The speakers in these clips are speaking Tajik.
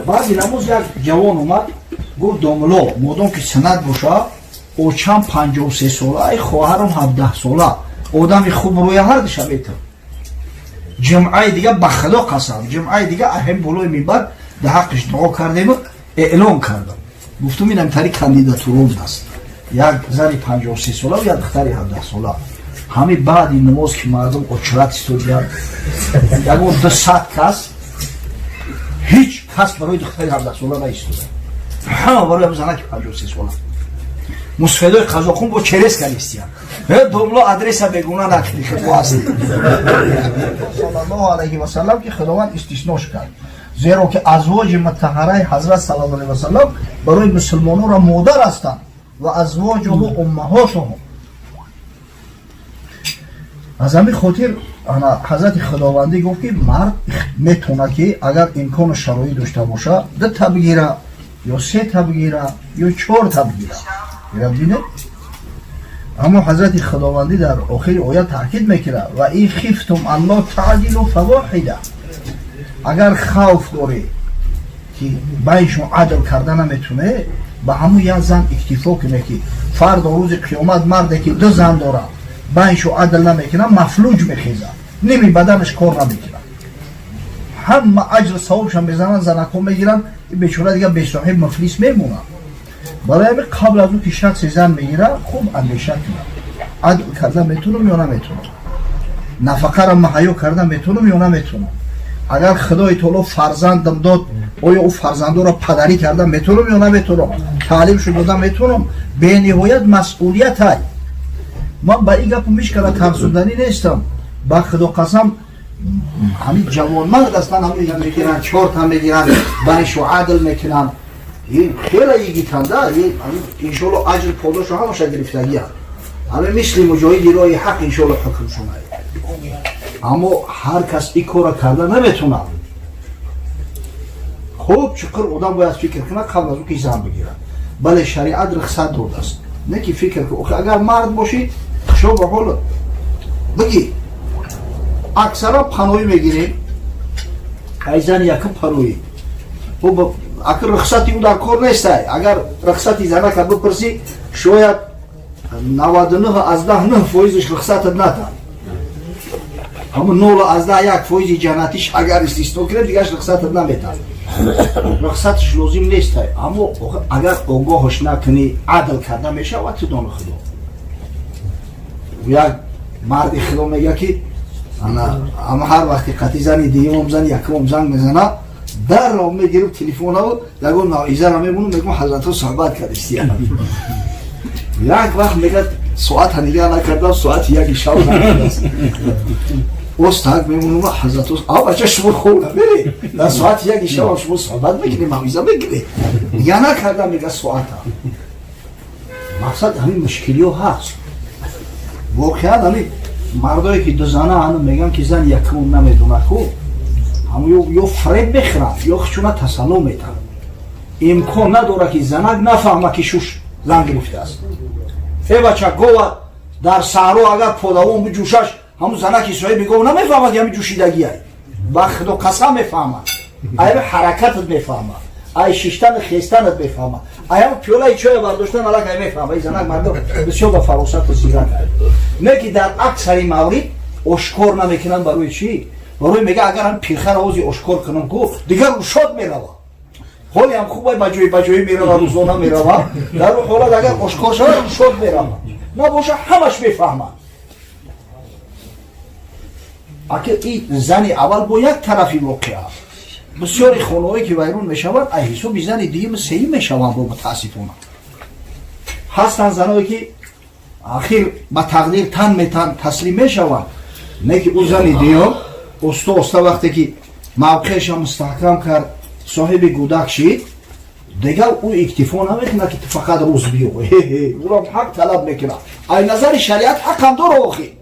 Баъди намоз як ҷавон омад, гуфт: «Домуло, модом ки санад боша, очам 53 сола, ай хоҳарам 17 сола, одами хуб рӯя ҳардиша метам». Ҷумъаи дига, ба Худо қасам, ҷумъаи дига аҳем болои минбар дар ҳаққиш дуо кардему эълон кардам, гуфтум: «Инам тари кандидатура будааст, як зани 53 сола, як духтари 17 сола». Ҳами баъди намоз ки мардум очрат истодиянд, ягон 200 кас, ҳеҷ кас барои духтари 17 сола наистода, ҳама барои занаки 53 сола. Мусфедои қазоқун бо череска нестиян: «Домло, адреса бегуна накунӣ, худо ҳастӣ». Саллаллоҳу алайҳи васаллам ки Худованд истиснош кард, зеро ки азвоҷи мутаҳараи ҳазрат саллаллоҳу алайҳи васаллам барои мусулмононро модар ҳастанд ва азвоҷуҳу уммаҳотуҳум. Аз ҳамин хотир ҳазрати Худовандӣ гуфт, ки мард метавонад, ки агар имкону шароит дошта боша, дута бигира ё сета бигира ё чорта бигира. Бинед, аммо ҳазрати Худовандӣ дар охири оят таъкид мекунад: «Ва ин хифтум алло таъдилу фавоҳида». Агар хавф дорӣ, ки байншон адл карда наметуне, ба ҳамун як зан иктифо куне, ки фардо рӯзи қиёмат марде ки ду зан дорад, байншо адл намекунад, мафлуҷ мехезад, ними баданаш кор намекунад, ҳама аҷр савобшам мезананд, занакҳо мегиранд, бечора дигар бесоҳиб, муфлис мемонад. Барои ҳамин қабл аз ӯ ки шахсе зан мегирад, хуб андеша кунад: адл карда метунам ё наметунам, нафақаро маҳайё карда метунам ё наметунам, агар Худои таоло фарзандам дод, оё ӯ фарзандоро падарӣ карда метунам ё наметунам, таълимшо дода метунам. Бениҳоят масъулиятай. Ман ба ин гапу мишкала тарсунданӣ нестам, ба Худо қасам, ҳамин ҷавонмард ҳастанд, ҳамин мегиранд, чорта мегиранд, байншу адл мекунанд, хеле йигитанда, иншоалло аҷр подошу ҳамаша гирифтагия, ҳамин мисли муҷоҳиди роҳи ҳақ иншоалло ҳукмшона. Аммо ҳар кас ин корро карда наметонад. Хуб, чуқур одам бояд фикр кунад қабл аз ӯ ки зан бигирад. Бале, шариат рухсат додааст, не ки фикр кун, агар мард бошӣ, хушо ба ҳолат бигӣ. Аксаран паноҳӣ мегирем, ай зани якум паноҳӣ, акр рухсати ӯ дар кор нестай. Агар рухсати занака бипурсӣ, шояд 99,9 фоизиш рухсатат натад. Ҳамун 0,1 фоизи ҷаннатиш агар истисно кунем, дигаш рухсатат наметад, рухсатиш лозим нестай. Аммо агар огоҳаш накунӣ, адл карда мешавад? Ту дони Худо. Як марди Худо мега, ки ама ҳар вақти қати зани дуюмам, зани якумам занг мезана, дарро мегирам телефонаву ягон мавъизаро мемонам, мегӯм: «Ҳазратҳо суҳбат кардистия». Як вақт мегӯяд, соата нигаҳ накардам, соати 1 шаб накардааст. Остак мемонам, ҳазратҳо: «А бача, шумо хоб намеред? Дар соати 1 шабам шумо суҳбат мекунед, мавъиза мекунед?» Нигаҳ накардам, мега, соата. Мақсад, ҳамин мушкилиҳо ҳаст воқеан. Ҳамин мардое ки дузана ҳану мегӯянд, ки зан якумон намедонад, ку ҳамн ё фреб мехӯранд, ё хичуна тасалло метаҳанд. Имкон надорад, ки занак нафаҳма, ки шуш зан гирифтааст. Э бача, гова дар саҳро агар подавон биҷӯшаш, ҳамун занаки соҳиби гов намефаҳмад, ки ҳамин ҷӯшидагиай? Ба Худо қасам, мефаҳмад. Ай ҳаракатат мефаҳмад, ай шиштану хестанат мефаҳмад, ай ҳам пиёлаи чоя бардоштан алакай мефаҳмад. Ай занак мардум бисёр ба фаросату зирак. Не ки дар аксари маврид ошкор намекунанд. Барои чӣ? Барои мега, агар ҳам пирхара ози ошкор кунам, ку дигар ушод мерава. Ҳоле ҳам хубай, ба ҷои ба ҷои мерава, рӯзона мерава. Дар он ҳолат агар ошкор шавад, ушод мерава, набоша, ҳамаш мефаҳмад. Аки и зани аввал бо як тарафи воқеа, бисёри хонаҳое ки вайрон мешаванд, ай ҳисоби зани дуюму сеюм мешаванд. Бо мутаассифона ҳастанд заное, ки ахир ба тақдир тан метан, таслим мешаванд. Не ки ӯ зани дуюм оста оста вақте ки мавқеаша мустаҳкам кард, соҳиби гудак шид, дигар ӯ иктифо намекунад, ки ту фақат рӯз биё. Ӯрам ҳақ талаб мекунад. Ай назари шариат ҳақам дора. Охи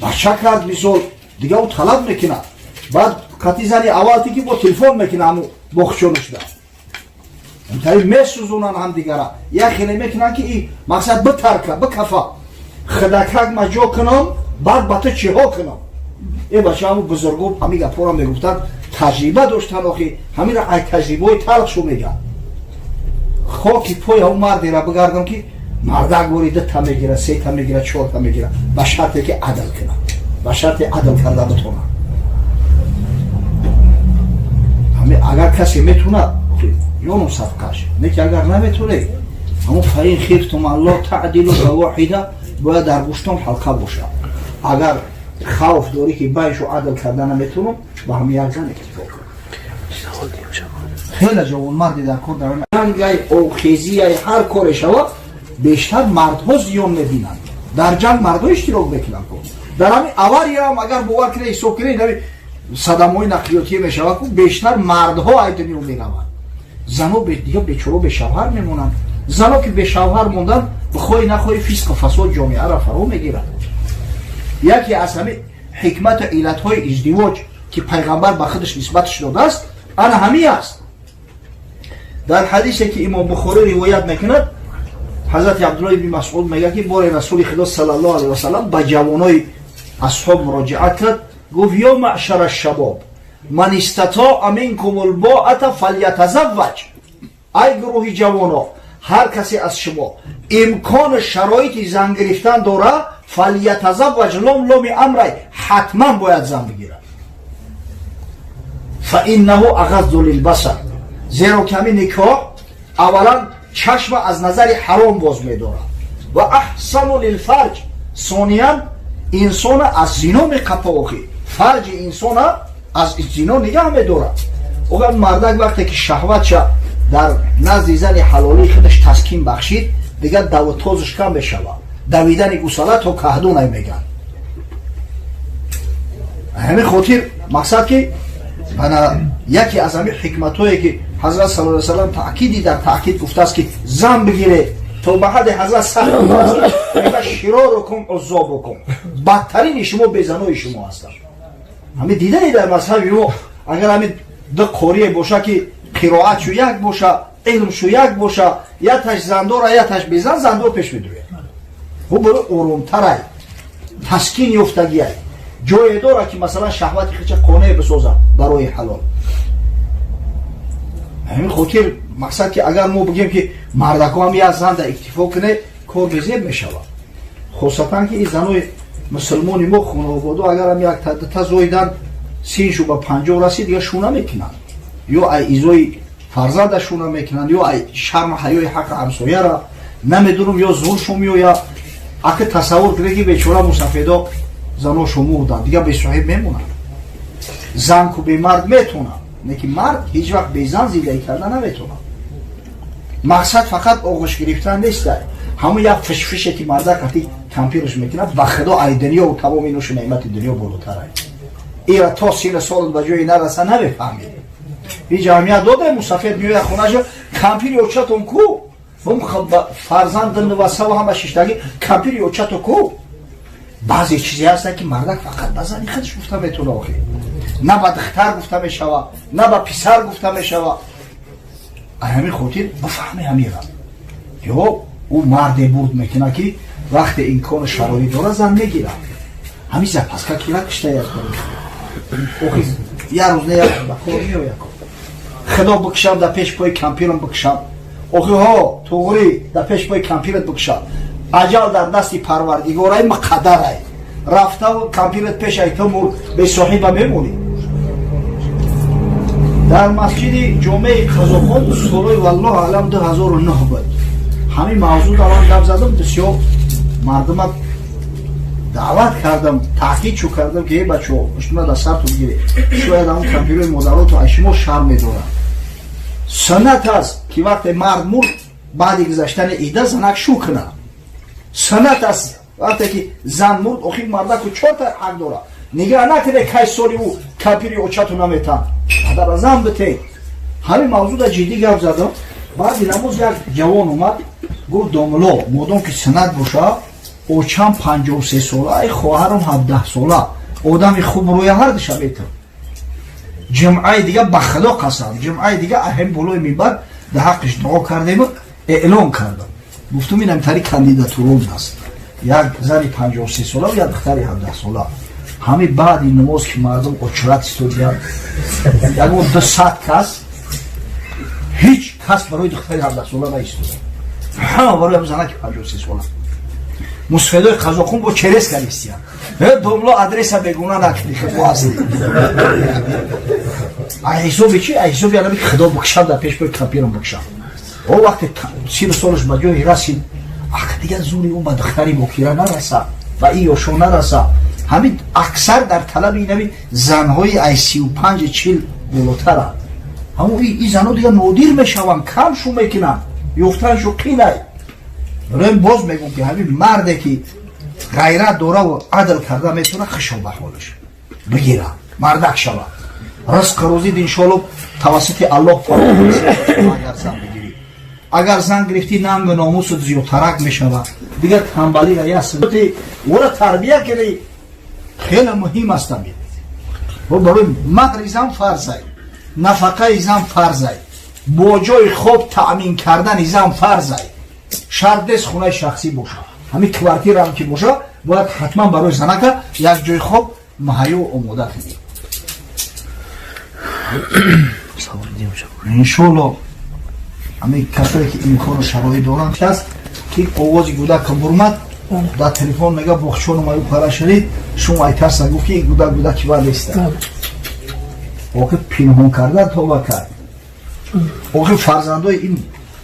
бача кард, мисол, дигар ӯ талаб мекунад. Баъд қати зани аввалти ки бо телефон мекунад, ҳаму бохчонушда тари месӯзонанд ҳамдигара, як хеле мекунанд, ки и мақсад битарка, бикафа, хидакак маҷо кунам, баъд ба ту чиҳо кунам. Э бача, ҳаму бузурго ҳами гапҳоро мегуфтанд. Таҷриба доштан, охи ҳамира ай таҷрибаҳои талх шу мегӯяд. Хоки пои ҳамн мардера бигардам, ки мардак бори дута мегира, сета мегира, чорта мегира, ба шарте ки адл кунад, ба шарте адл карда битонад. Агар касе метунад, ёну садқаш не, ки агар наметунед, ҳамун فإن خفتم ألا تعدلوا فواحدة бояд дар гӯштон ҳалқа бошад. Агар хавф дорӣ, ки байшу адл карда наметунам, ба ҳами як зан иктифо кун. Хеле ҷавонмарди дар кор дар ҷангай, овхезияй, ҳар коре шавад, бештар мардҳо зиён мебинанд. Дар ҷанг мардҳо иштирок мекунанд. Дар ҳамин авариям, агар бовар кунед, ҳисоб кунед, садамои нақлиётӣ мешавад, ку бештар мардҳо ай дунё мераванд. Зано дига бечора бешавҳар мемонанд. Зано ки бешавҳар монданд, бихоҳӣ нахоҳӣ, фисқу фасод ҷомеаро фаро мегирад. Яке аз ҳамин ҳикмату иллатҳои издивоҷ, ки пайғамбар ба худаш нисбаташ додааст, ана ҳамин аст. Дар ҳадисе, ки Имом Бухорӣ ривоят мекунад, ҳазрати Абдулло ибни Масъуд мегӯяд, ки боре Расули Худо صلى الله عليه وسلم ба ҷавонои асҳоб муроҷиат кард, гуфт: يا معشر الشباب، من استطاع منكم الباءة فليتزوج. Ай гурӯҳи ҷавоно, ҳар касе аз шумо имкону шароити зан гирифтан дора, فليتزوج, лом ломи амрай, ҳатман бояд зан бигирад. فإنه أغض للبصر, зеро ки ҳамин никоҳ аввалан чашма аз назари ҳаром боз медорад, وأحصن للفرج, сониян инсона аз зино меқапа. Охи, фарҷи инсона аз зино нигаҳ медорад. Охир мардак вақте ки шаҳватша дар назди зани ҳалолии худаш таскин бахшид, дигар даву тозаш кам мешавад. Давидани гусала то каҳдунай меган. Ҳамин хотир мақсад, ки ана яке аз ҳамин ҳикматҳое, ки ҳазрат صلى الله عليه وسلم таъкиди дар таъкид гуфтааст, ки зан бигире, то ба ҳадди ҳазрат сахт شراركم عزابكم, бадтарини шумо безанои шумо ҳастанд. Ҳамин дидаи дар мазҳаби мо, агар ҳамин ду қорие боша, ки қироатшу як боша, илмшу як боша, яташ зандора, яташ безан, зандор пеш медуред. Ӯ барои оромтарай, таскин ёфтагиай, ҷое дорад, ки масалан шаҳвати хича қонеъ бисозад барои ҳалол. Ҳамин хотир мақсад, ки агар мо бигем, ки мардако ҳам як занда иктифо куне, кор безеб мешавад. Хосатан ки ин занои мусулмони мо хонаводу агарам як та зоидан, синшу ба 50 расид, дига шу намекунанд, ё ай изои фарзанда шу намекунанд, ё ай шарму ҳаёи ҳаққи ҳамсояра намедонам, ё зуршу меояд. Ака, тасаввур кунед, ки бечора мусафедо заношо мурданд, дига бесоҳиб мемонанд. Зан ку бемард метонад, лекин мард ҳеҷ вақт безан зиндагӣ карда наметонад. Мақсад фақат оғӯш гирифтан неста. Ҳамун як фишфише, ки мардак ҳати кампирш мекунад, ба худо, ай дунёву тамоми нӯшу неъмати дунё болотарай. Ира то сину солат ба ҷое нараса, намефаҳмед. И ҷамъият дода, мусафед меояд хонаша: кампири очатон ку? Фарзанд нувасаву ҳама шиштагӣ, кампири очато ку? Баъзе чизе ҳастанд, ки мардак фақат ба зани худаш гуфта метавона. Охи, на ба духтар гуфта мешава, на ба писар гуфта мешава. Ҳамин хотир бифаҳми ҳамира, ё ӯ марде бурд мекунад, ки вақте имкону шароит дорад, зан мегирад. Ҳамин запаска ки накиштаяд, охи, як рӯз не, як ба кор меояд. Худо бикшам, дар пеш пои кампирам бикшам. Охи ҳо, туғрӣ, дар пеш пои кампират бикшам. Аҷал дар дасти Парвардигорай, муқаддарай. Рафтаву кампират пешай ту мурд, бесоҳиба мемонӣ. Дар масҷиди ҷомеи Қазоқон солҳои, والله أعلم, 2009 буд, ҳамин мавзӯъ дар ман гап задам. Бисёр мардума даъват кардам, таъкид чӯ кардам, ки э бачаҳо, шума дар сарту бигиред, шояд ҳамун кампирои модароту аз шумо шарм медорад. Суннат аст, ки вақте мард мурд, баъди гузаштани идда занак шу кунад. Суннат аст, вақте ки зан мурд. Охир мардаку чорта ҳақ дорад. Нигаҳ накунед, кай соли ӯ кампири очату наметан, падара зан битед. Ҳамин мавзӯъда ҷиддӣ гап задам. Баъди намоз як ҷавон омад, гуфт: домуло, модом ки суннат боша, очам 53 сола, ай хоҳарам 17 сола, одами хуб рӯя ҳар душа метам. Ҷумъаи дига, ба худо қасам, ҷумъаи дига аҳем болои минбар дар ҳаққиш дуо кардему эълон кардам. Гуфтум: инам тари кандидатурон аст, як зани 53 сола, як духтари 17 сола. Ҳами баъди намоз ки мардум очрат истодиянд, ягон 200 кас, ҳеҷ кас барои духтари 17 сола наистода, ҳама барои ҳам занаки 53 сола. Мусфедои қазоқун бо черес калистиян. Домло, адреса бегуна накунӣ, худо ҳастӣ. А ҳисоби чи? А ҳисоби анаби худо бикшам, дар пеш бой кампирам бикшам. О вақте сину солаш ба ҷои расид, ах, дигар зури ӯ ба духтари бокира нараса, ба ин ёшо нараса. Ҳамин аксар дар талаби инави занҳои ай 35-40 болотаранд. Ҳамон ин занҳо дигар нодир мешаванд, кам шу мекунанд, ёфтаншу қинай. Барои боз мегӯм, ки ҳамин марде ки ғайрат дораву адл карда метавона, хишо ба ҳолаш бигира, мардак шава, ризқ рӯзид иншоалло тавассути Аллоҳ. Агар зан бигирӣ, агар зан гирифтӣ, нангу номусат зиёдтарак мешавад. Дигар танбалира яс ӯра тарбия кунӣ, хеле муҳим аст. Ами барои махри зан фарзай, нафақаи зан фарзай, бо ҷои хоб таъмин кардани зан фарзай. Шарт нест хонаи шахсӣ боша, ҳамин квартираам ки боша, бояд ҳатман барои занака як ҷои хоб муҳайё омода кунӣ. Иншолло, ҳамин касое ки имкону шароит доранд аст, ки овози гӯдака бурмад, дар телефон мега: «Боғчону маю пара шарид шумо». Айтарса гуфт, ки ин гӯдак гӯдаки ва неста. Охир пинҳон кардан тоба кард. Охир фарзандои ин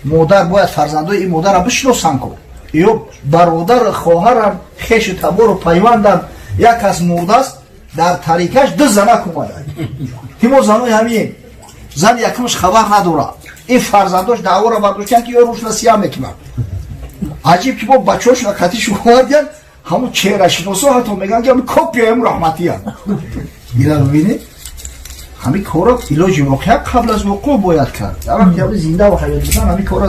модар бояд фарзандои ин модарро бишиносанд ку, ё бародар, хоҳарам, хешу табору пайвандам. Як кас мурдааст, дар тарикаш ду занак омада, ки мо занои ҳамин зан якумаш хабар надорад. Ин фарзандош даъвора бардоштан, ки ё рӯшна сия мекунад. Аҷиб, ки бо бачаҳошона катишу овардиян, ҳамун чеҳрашиносо ҳатто мегӯянд, ки ҳамин копияи раҳматиян. Ира бибинед, ҳамин корро илоҷи воқеа қабл аз вуқӯъ бояд кард. Дар вақти ҳами зинда ва ҳаёт будан ҳамин корро,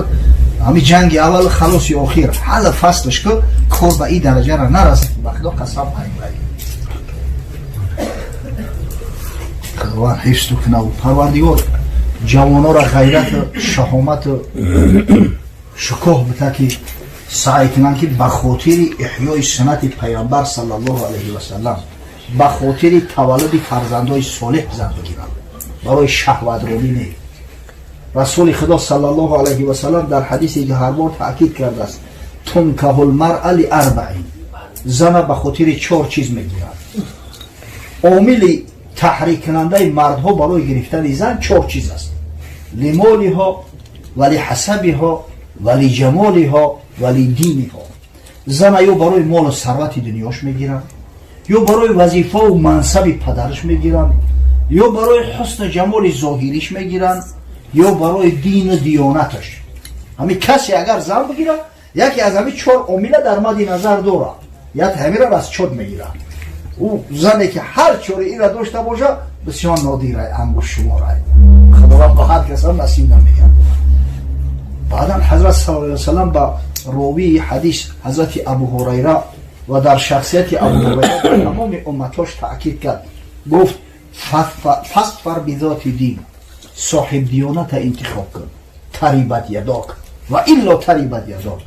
ҳамин ҷанги аввал, халоси охир, ҳала фаслаш ку, кор ба ин дараҷара нарасад. Ба Худо қасам, пайбарӣ Худованд ҳифзту кунаву Парвардигор ҷавонора ғайрату шаҳомату шукӯҳ бита, ки саъй кунанд, ки ба хотири эҳёи суннати Паёмбар саллаллоҳу алайҳи васалам, ба хотири таваллуди фарзандои солеҳ зан бигиранд, барои шаҳватронӣ не. Расули Худо саллаллоҳу алайҳи васалам дар ҳадисе, ки ҳар бор таъкид кардааст: تنكح المرأة لأربع, зана ба хотири чор чиз мегирад. Омили таҳриккунандаи мардҳо барои гирифтани зан чор чиз аст: لمالها ولحسبها ولجمالها ولدينها. Зана ё барои молу сарвати дунёш мегиранд, ё барои вазифаву мансаби падараш мегиранд, ё барои ҳусну ҷамоли зоҳириш мегиранд, ё барои дину диёнаташ. Ҳамин касе агар зан бигирад, яке аз ҳамин чор омила дар мадди назар дорад, як ҳамира расчёт мегирад. Ӯ зане ки ҳар чори инра дошта боша, бисёр нодирай, ангуштшуморай. Худованд ба ҳар касам насиб намегардонад. Баъдан Ҳазрат сал ла салам ба ровии ҳадис ҳазрати Абу Ҳурайра ва дар шахсияти Абу Ҳурайра ба тамоми умматош таъкид кард, гуфт: فاظفر بذات الدين, соҳибдиёната интихоб кун, تربت يداك وإلا تربت يداك.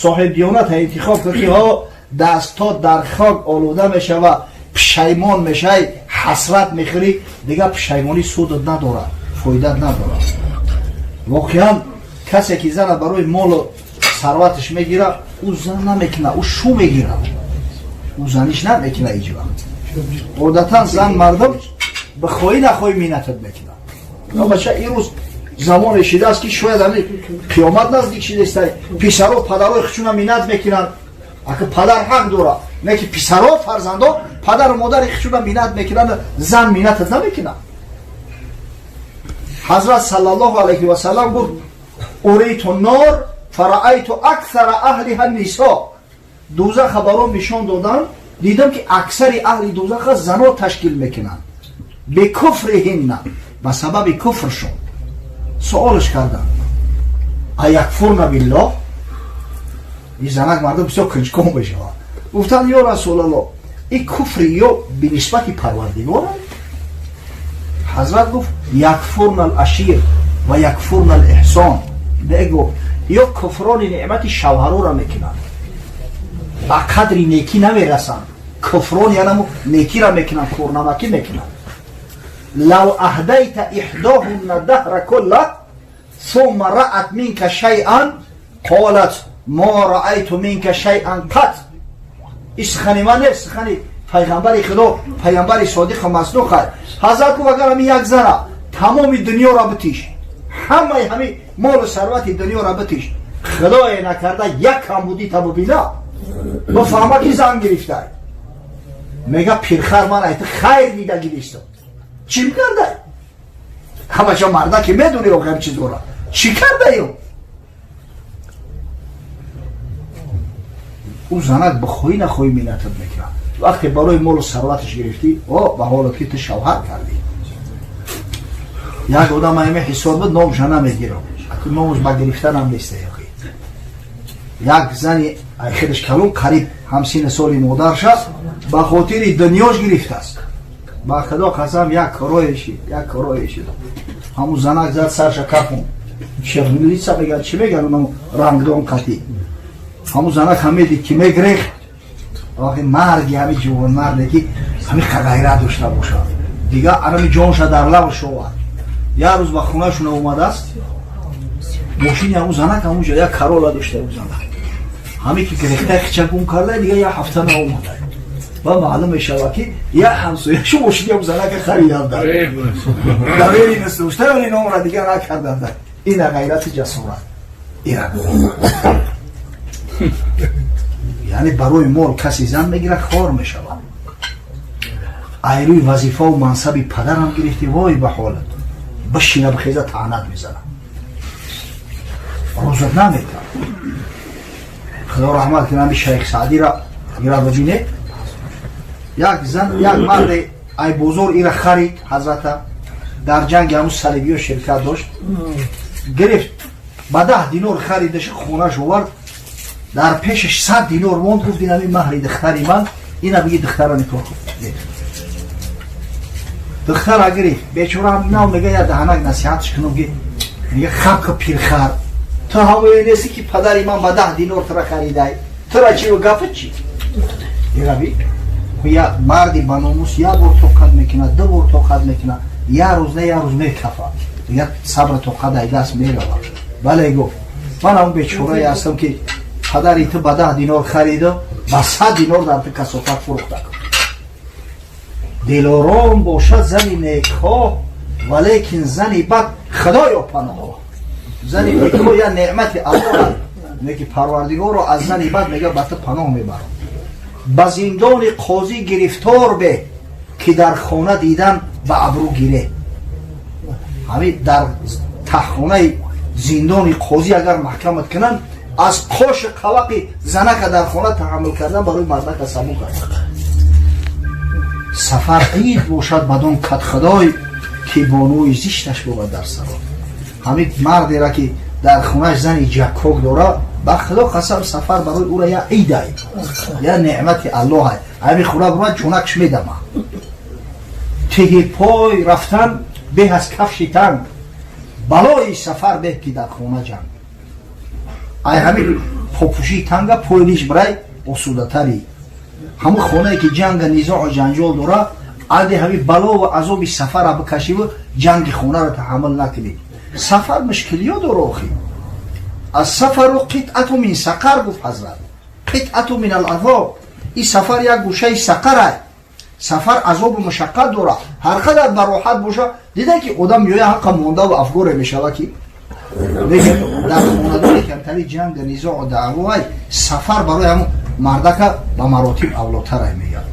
Соҳибдиёната интихоб кун, ки ҳо дастҳо дар хок олуда мешава, пушаймон мешавӣ, ҳасрат мехӯрӣ, дигар пушаймонӣ судат надорад, фоидат надорад. Воқеан, касе ки зана барои молу сарваташ мегирад, ӯ зан намекунад, ӯ шу мегирад, ӯ заниш намекунад ҳеҷ вақт. Одатан зан мардум бихоҳӣ нахоҳӣ миннатат мекунад. Бача, имрӯз замоне шидааст, ки шояд ҳами қиёмат наздик шидааст. Писаро падарои худшуна миннат мекунанд. Ака, падар ҳақ дорад, не ки писаро, фарзандо падару модари худшуна миннат мекунанд, зан миннатат намекунад. Ҳазрат саллаллоҳу алайҳи васалам гуфт: أريت النار فرأيت أكثر أهلها النساء. Дӯзаха баром нишон доданд, дидам, ки аксари аҳли дӯзаха зано ташкил мекунанд. بكفرهن, ба сабаби куфршон. Суолш карданд: أيكفرن بالله? И занак мардум бисёр кунҷков мешавад. Гуфтанд: «Ё Расулалло, и куфри ё бинисбати Парвардигорам?» Ҳазрат гуфт: يكفرن العشير ويكفرن الإحسان. Мегуфт, ё куфрони неъмати шавҳарора мекунанд, ба қадри некӣ намерасанд. Куфрон янамо некира мекунанд, корнамакӣ мекунанд. Лав аҳдайта иҳдоҳунна даҳра кулла сумма раат минка шайъан қолат мо раайту минка шайъан қат. Ин сухани ман нест, сухани пайғамбари Худо, пайғамбари содиқу масдуқ аст. Ҳазрат гуфт, агар ҳамин як зана тамоми дунёро битиш, ҳамаи ҳамин молу сарвати дунёро битиш, Худое накарда як камбудита бубина, бифаҳма ки зан гирифтай, мега, пирхар, ман айти хайр дида гиристам, чӣ кардай? Ҳамаҷо марда ки медони охам чизора чӣ кардаю? Ӯ занак бихоҳӣ нахоҳӣ миннатат мекунад. Вақте барои молу сарваташ гирифтӣ, о ба ҳолат ки ту шавҳар кардӣ. Як одам ҳаме ҳисоб буд, номша намегирам, номаш ба гирифтанам нест. Як зани айхелаш калон, қариб ҳамсини соли модарша, ба хотири дунёш гирифтааст. Ба Худо қасам, як корое шид, як корое шид. Ҳамун занак зад сарша кафон, чернилица меган, чӣ меган, онам рангдон қатӣ. Ҳамун занак ҳам медид ки мегрехт. Охи марги ҳами ҷувонмарде ки ҳами ғайрат дошта бошад, дига анами ҷонша дар лаб шовад. Як рӯз ба хонашона омадааст, мошини ҳамун занак ҳамунҷо, як Карола дошта ӯ занак. Ҳаме ки гирехта хича гум карда, дига як ҳафта наомада. Ва маълум мешавад ки як ҳамсояшу мошини ҳамун занака хариданда, давери насдошта, вале номра дига накарданда. Ина ғайрати ҷасорат, ина яъне барои мол касе зан мегирад, хор мешавад. Айрӯи вазифаву мансаби падарам гирифтӣ, вой ба ҳолат. Бишина, бихеза, таънат мезанад, рӯзат наметавад. Худо раҳмат кунад ҳами Шайх Саъдира, ира бибине. Як зан, як марде ай бозор ира харид. Ҳазрата дар ҷанги ҳамун салибиё ширкат дошт. Гирифт, ба 10 динор харидаш, хонаш овард, дар пешаш 100 динор монд. Гуфт, ин ҳамин маҳри духтари ман, ина биги, духтара никоҳ кун. Духтара гирифт. Бечора нав мега, я даҳанак насиҳатш кунам ки мега, хапка, пирхар, ту ҳамое нести ки падари ман ба 10 динор тура харидай, тура чи гапа чи ираби. Я марди ба номус як бор тоқат мекунад, ду бор тоқат мекунад, як рӯз не, як рӯз мекафад, дигар сабр тоқат ай даст меравад. Бале, гуфт, ман ҳамн бечорае ҳастам ки падари ту ба 10 динор хариду ба 100 динор дар ту касофат фурӯхта. Дилором бошад зани некхоҳ, валекин зани бад Худоё паноҳ. Зани некхоҳ я неъмати Аллоҳ, неки Парвардигоро аз зани бад мега ба ту паноҳ мебарам. Ба зиндони қозӣ гирифтор бе, ки дар хона дидан ба абрӯ гире. Ҳамин дар таҳхонаи зиндони қозӣ агар маҳкамат кунанд, аз қоши қавақи занака дар хона таҳаммул кардан барои мардака сабук аст. Сафар ид бошад бадон кадхудой, ки бонуи зишташ бувад дар саро. Ҳамин мардера ки дар хонааш зани ҷаккок дора, ба Худо қасам, сафар барои ӯра я идай, я неъмати Аллоҳай. Ҳамин хона бурад, ҷонакш медама. Теҳи пой рафтан беҳ аз кафши танг, балои сафар беҳ ки дар хона ҷанг. Ай ҳамин попӯшии танга пойлиш бирай осудатари. Ҳамун хонае ки ҷанга, низоъу ҷанҷол дора, ади ҳамин балову азоби сафара бикашиву ҷанги хонаро таҳаммул накунӣ. Сафар мушкилиё дора охи. Ассафару қитъату мин сақар, гуфт ҳазрат, қитъату мин алазоб. Ин сафар як гӯшаи сақарай. Сафар азобу мушаққат дора. Ҳар қадар ба роҳат боша, дида ки одам меоя, ҳаққа мондаву афгоре мешава ки дар хонадони камтари ҷанга, низоъу даъвоай, сафар барои ҳамун мардака ба маротиб авлотарай мегӯяд.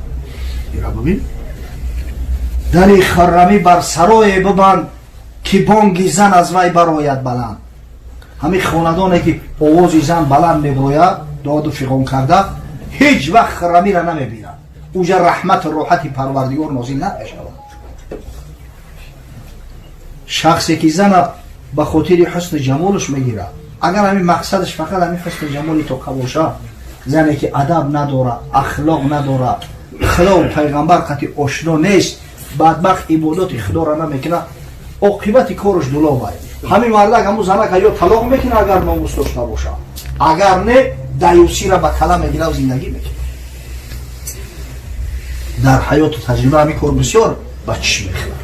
Ира бибин, дари хуррамӣ бар сарое бибанд, ки бонги зан аз вай барояд баланд. Ҳамин хонадоне ки овози зан баланд меброяд, доду фиғон карда, ҳеҷ вақт хуррамиро намебинад. Уҷа раҳмату роҳати Парвардигор нозил намешавад. Шахсе ки зана ба хотири ҳусни ҷамолаш мегирад, агар ҳамин мақсадаш фақат ҳамин ҳусни ҷамоли тоқа боша, зане ки адаб надора, ахлоқ надора, Худову пайғамбар қати ошно нест, бадбахт, ибодати Худоро намекунад, оқибати кораш дуловай. Ҳамин мардак ҳамун занака ё талоқ мекунад, агар номус дошта боша, агар не, даюсира ба кала мегирад, зиндагӣ мекунад. Дар ҳаёту таҷриба ҳамин кор бисёр ба чишм мехӯрад.